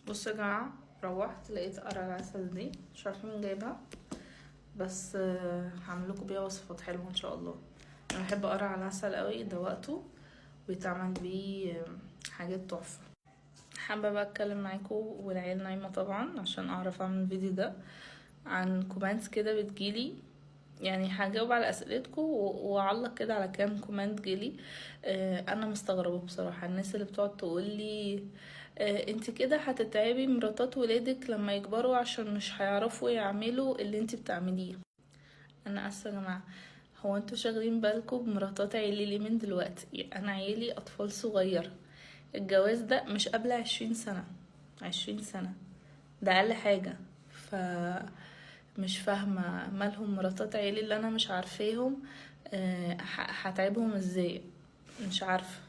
بصوا يا جماعه، روحت لقيت قرع العسل دي، مش عارفه مين جايبها، بس هعمل لكم بيها وصفات حلوة ان شاء الله. انا بحب قرع العسل قوي، ده وقته ويتعمل بيه حاجات تحفه. حابة بقى اتكلم معاكم والعيال نايمة طبعا عشان اعرف اعمل الفيديو ده، عن comments كده بتجيلي، يعني هجاوب على اسئلتكم واعلق كده على كام comment جيلي. انا مستغربه بصراحة الناس اللي بتقعد تقول لي انت كده هتتعبي مراتات ولادك لما يكبروا عشان مش هيعرفوا يعملوا اللي انت بتعمليه. انا اسفه يا جماعه، هو انتوا شاغلين بالكم بمراتات عيالي ليه من دلوقتي؟ انا عيالي اطفال صغيره، الجواز ده مش قبل 20 سنه، 20 سنة ده اقل حاجه. ف مش فاهمة مالهم مراتات عيالي اللي انا مش عارفاهم، هتعبهم ازاي؟ مش عارفة.